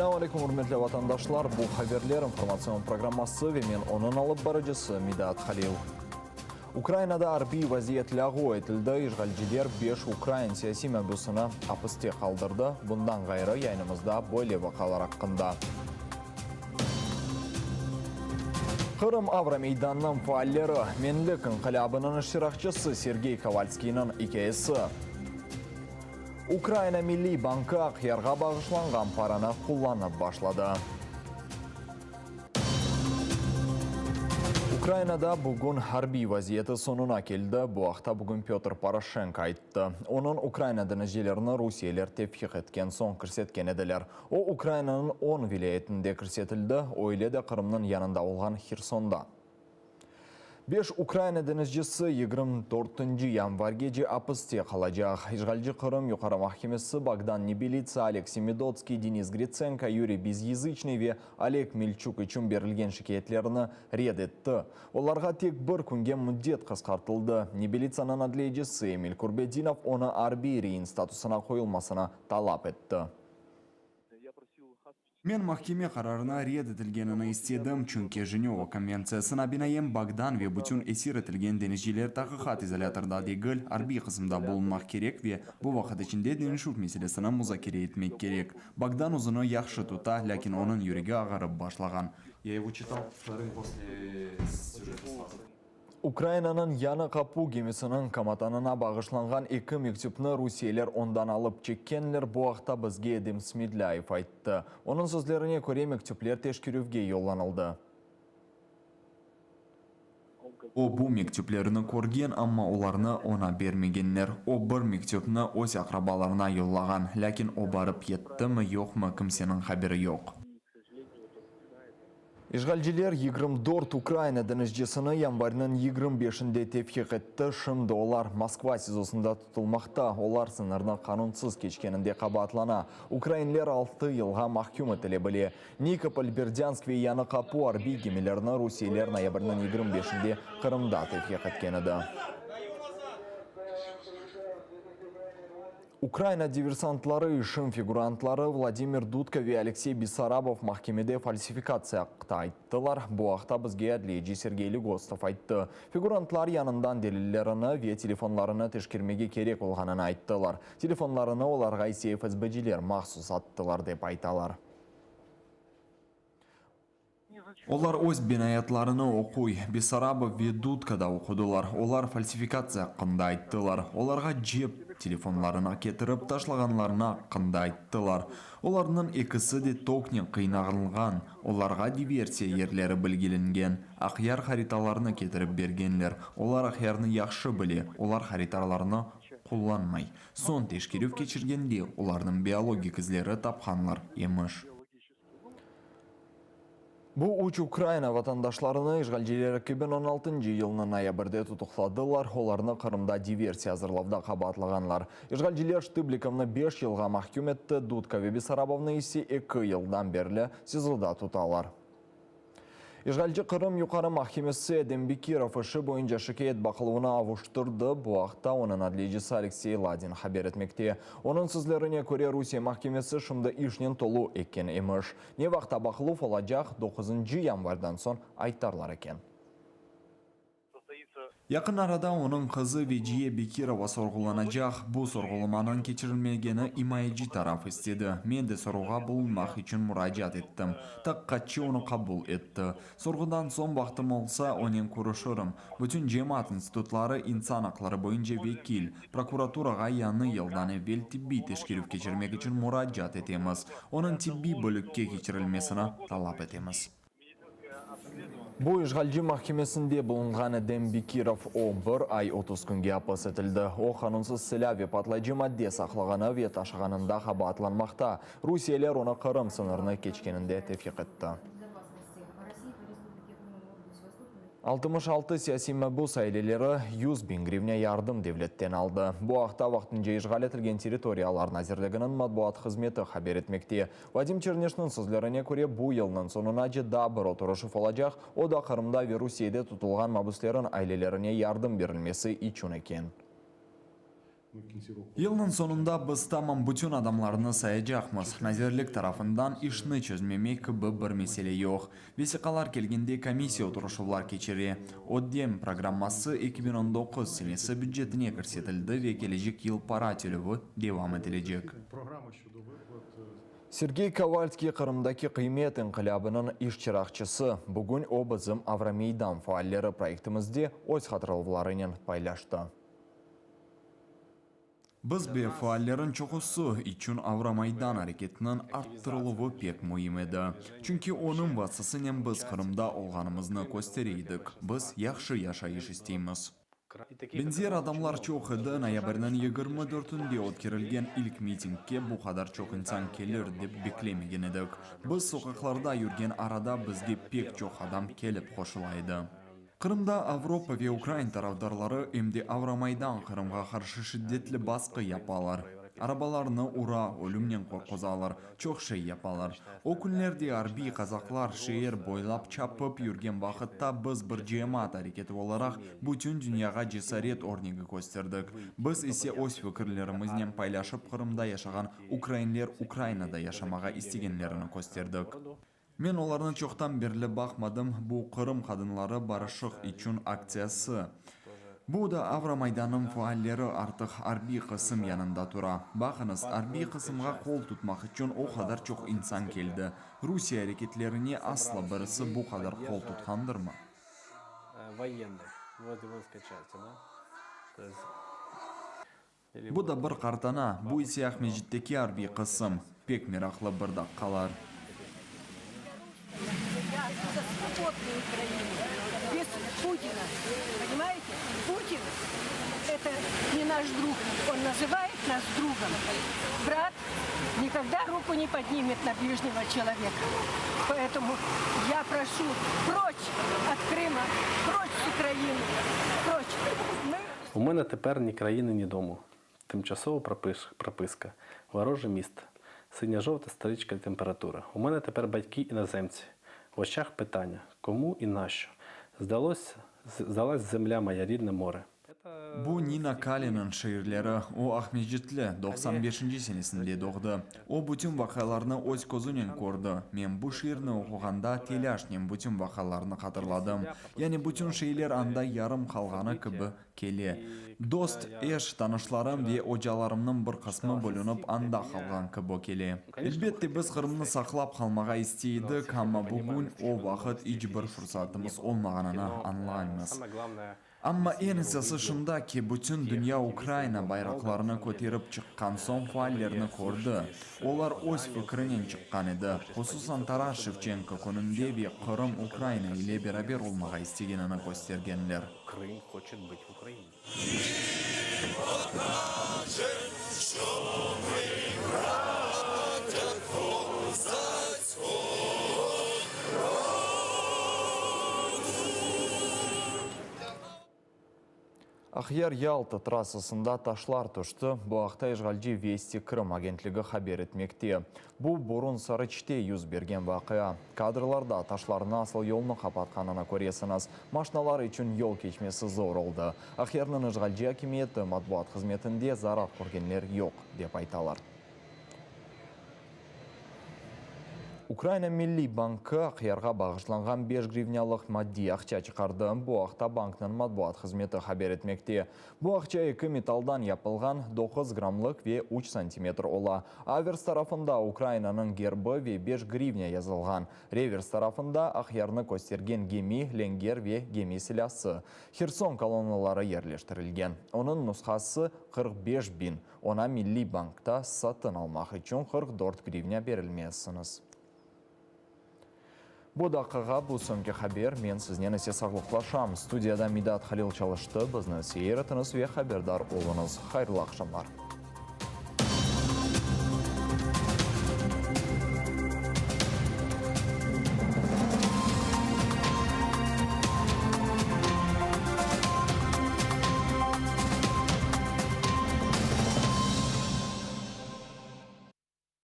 Selâm aleyküm, ürmetli vatandaşlar! Bu Haberler informatsion programması ve men onıñ alıp barıcısı Midat Halil. Ukrainada arbiy vaziyet lâğu etildi, işğalciler beş ukrain siyasiy mabüsini apiste qaldırdı. Bundan ğayrı, yayınımızda böyle vaqalar aqqında. Qırım Avromeydanınıñ faalleri, Menlik inqilâbınıñ iştirakçısı Sergey Kovalskiyniñ ikâyesi. Ukrayina Milliy bankı Aqyarğa bağışlanğan paranı qullanıp başladı. Ukrayinada bugün arbiy vaziyeti soñuna keldi. Bu aqta bugün Pötr Poroşenko ayttı. Onıñ Ukrayina deñizcilerini rusiyeliler tevfiq etken soñ kirsetken ediler. O, Ukrayinanıñ on vilâyetinde kirsetildi, öyle de Qırımnıñ yanında olğan Hersonda. Beş Ukrayina deñizcisi 24 yanvargece apiste qalacaq. İşğalci Qırım Yuqarı mahkemesi Bogdan Nebelitsa, Oleg Semidotskiy, Denis Gritsenko, Yuriy Bezyazıçnıy ve Oleg Milçuk içün berilgen şikâyetlerini red etti. Olarğa tek bir künge müddet qısqartıldı. Nebelitsanıñ adliyecisi Emil Kurbedinov onı arbiy rein statusına qoyulmasını talap etti. Men mahkeme qararına red etilgenini istedim, çünki Jeneva konventsiyasına binaen Bogdan ve bütün esir etilgen deñizciler taqiqat izolâtorda degil, arbiy qısımda bulunmaq kerek ve bu vaqıt içinde deñişüv meselesini muzakere etmek kerek. Bogdan özüni yahşı tuta, lâkin onıñ yüregi ağırıp başlağan. Ukrayinanıñ Yañı Qapu gemisiniñ komatanına bağışlanğan eki mektüpni rusiyeler ondan alıp çekkenler, bu aqta bizge Edem Smedlâyev ayttı. Onıñ sözlerine köre, mektüpler teşkerüvge yollanıldı. O, bu mektüplerni körgen, amma olarnı oña bermegenler. O, bir mektüpni öz aqrabalarına yollağan, lâkin o barıp yettimi, yoqmı, kimseniñ haberi yoq. İşğalciler 24 Ukrayina deñizcisini yanvarniñ 25-inde tevfiq etti. Şimdi olar Moskva SİZOsında tutulmaqta. Olar sıñırnı qanunsız keçkeninde qabaatlana. Ukrayinler altı yılğa mahküm etile bile. Nikopol, Berdânsk ve Yañı Qapu arbiy gemilerini rusiyeliler noyabrniñ 25-inde Qırımda tevfiq etken edi. Ukrayina diversantları işiñ figurantları Vladimir Dudka ve Aleksey Bessarabov mahkemede falsifikatsiya aqqta ayttılar. Bu aqta bizge adliyeci Sergey Legostov ayttı. Figurantlar yanından delillerini ve telefonlarını teşkermege kerek olğanını ayttılar. Telefonlarını olarğa ise FSBciler mahsus attılar, dep aytalar. Olar öz benayatlarını oquy, Bessarabov ve Dudka da oqudılar. Olar falsifikatsiya aqqında ayttılar. Olarğa cep telefonlarını ketirip taşlağanlarını aqqında ayttılar. Olarnıñ ekisi de toknen qıynağılğan, olarğa diversiya yerleri bilgilengen. Aqyar haritalarını ketirip bergenler. Olar Aqyarnı yahşı bile, olar haritalarnı qullanmay. Soñ teşkerüv keçirgende olarnıñ biologik izleri tapqanlar emiş. Bu üç Ukrayina vatandaşlarını işğalciler 2016 yılnıñ noyabrde tutuqladılar, olarnı Qırımda diversiya azırlavda qabaatlağanlar. İşğalciler Ştıblikovnı beş yılğa mahküm etti, Dudka ve Bessarabovnı ise eki yıldan berli SİZOda tutalar. İşğalci Qırım Yuqarı mahkemesi Edem Bekirov işi boyunca şikâyet baqıluvını avuştırdı. Bu aqta onıñ adliyecisi Aleksey Ladin haber etmekte. Onıñ sözlerine köre, Rusiye mahkemesi şimdi işnen tolu eken emiş. Ne vaqta baqıluv olacaq, doquzıncı yanvardan soñ aytarlar eken. Yaqın arada onıñ qızı Veciye Bekirova sorğulanacaq. Bu sorğulamanıñ keçirilmegeni imayeci taraf istedi. Men de sorğuğa bulunmaq içün muracaat ettim. Taqiqatçı onı qabul etti. Sorğudan soñ vaqtım olsa, onen körüşirim. Bütün cemaat institutları, insan aqları boyunca vekil, prokuraturağa yañı yıldan evel tibbiy teşkerüv keçirmek içün muracaat etemiz. Onıñ tibbiy bölükke keçirilmesini talap etemiz. Bu işğalci mahkemesinde bulunğan Edem Bekirov, o, bir ay 30 künge apis etildi. O, qanunsız silâ ve patlayıcı madde saqlağanı ve taşığanında qabaatlanmaqta. Rusiyeliler onı Qırım sıñırını keçkeninde tevfiq etti. 66 siyasiy mabüs aileleri 100.000 grivnâ yardım devletten aldı. Bu aqta vaqtınca işğal etilgen territoriyalar nazirliginiñ matbuat hızmeti haber etmekte. Vadim Çernişniñ sözlerine köre, bu yılnıñ soñunace daa bir oturışuv olacaq, o da Qırımda ve Rusiyede tutulğan mabüslerin ailelerine yardım berilmesi içün eken. Yılnıñ soñunda biz tamam bütün adamlarnı sayacaqmız. Nazirlik tarafından işni çezmemek kibi bir mesele yoq. Vesiqalar kelgende komissiya oturışuvlar keçire. Ödem programması 2019 senesi bücetine kirsetildi ve kelecek yıl para tölüvi devam etilecek. Sergey Kovalskiy Qırımdaki qıymet inqilâbınıñ iştiraqçısı. Bugün o bizim Avromeydan faalleri proyektimizde öz hatırlavlarınen paylaştı. Biz ve faallerniñ çoqusı içün Avromaydan areketiniñ arttırıluvı pek müim edi. Çünki onıñ vastasınen biz Qırımda olğanımıznı köstere edik, biz yahşı yaşayış isteymiz. Beñzer adamlar çoq edi, noyabrniñ 24-ünde ötkerilgen ilk mitingge bu qadar çoq insan kelir, dep beklemegen edik. Biz soqaqlarda yürgen arada bizge pek çoq adam kelip qoşula edi. Qırımda Avropa ve ukrain tarafdarları em de Avromaydan Qırımğa qarşı şiddetli basqı yapalar. Arabalarnı ura, ölümnen qorquzalar, çoq şey yapalar. O künlerde arbiy kazaklar şeer boylap çapıp yürgen vaqıtta biz bir cemaat areketi olaraq bütün dünyağa cesaret örnegi kösterdik. Biz ise öz fikirlerimiznen paylaşıp Qırımda yaşağan ukrainler Ukrainada yaşamağa istegenlerini kösterdik. Men olarnı çoqtan berli baqmadım, bu Qırım qadınları barışıq içün aktsiyası. Bu da Avromaydannıñ faalleri artıq arbiy qısım yanında tura. Baqıñız, arbiy qısımğa qol tutmaq içün o qadar çoq insan keldi. Rusiye areketlerine asla birisi bu qadar qol tutqandırmı? Bu da bir qartana, bu ise Aqmescitteki arbiy qısım. Pek meraqlı bir daqqalar. У мене тепер ні країни, ні дому. Тимчасова прописка, вороже місто, синя-жовта стрічка температура. У мене тепер батьки іноземці. В очах питання: кому і нащо? Здалось, здалась земля моя, рідне море. Bu Nina Kalinıñ şiirleri. O, Aqmescitli, 95-nci senesinde doğdı. O, bütün vaqialarnı öz közünen kördi. Men bu şiirni oquğanda, telâşnen bütün vaqialarnı hatırladım. Yani bütün şeyler anda yarım qalğanı kibi kele. Dost, eş, tanışlarım ve ocalarımnıñ bir qısmı bölünip anda qalğan kibi kele. Elbette, biz Qırımnı saqlap qalmağa istey edik, amma bugün o vaqıt iç bir fursatımız olmağanını añlaymız. Amma eñ esası şunda ki, bütün dünya Ukrayina bayraqlarını köterip çıqqan soñ faallerni kördi. Olar öz fikrinen çıqqan edi, hususan Taras Şevçenko kününde ve Qırım Ukrayina ile beraber olmağa istegenini köstergenler. Aqyar-Yalta trassasında taşlar tüşti. Bu aqta işğalci Vesti Krım agentligi haber etmekte. Bu, Burun Sarıçte yüz bergen vaqia. Kadrlarda taşlar nasıl yolnı qapatqanını köresiñiz. Maşnalar içün yol keçmesi zor oldı. Aqyarnıñ işğalci akimiyeti matbuat hızmetinde zarar körgenler yoq, dep aytalar. Ukraina Milliy bankı Aqyarğa bağışlanğan beş grivnâlıq maddiy aqça çıqardı. Bu aqta banknıñ matbuat hızmeti haber etmekte. Bu aqça eki metaldan yapılğan, doquz grammlıq ve üç santimetr ola. Avers tarafında Ukrainanıñ gerbi ve beş grivnâ yazılğan. Revers tarafında Aqyarnı köstergen gemi, lenger ve gemi silâsı, Herson kolonnaları yerleştirilgen. Onıñ nushası 45 biñ. Oña Milliy bankta satın almaq içün 44 grivnâ berilmezsiñiz. Bu daqqağa bu soñki haber, men siznen ise sağlıqlaşam. Studiyada Midat Halil çalıştı, bizni seyir etiñiz ve haberdar oluñız. Hayırlı aqşamlar.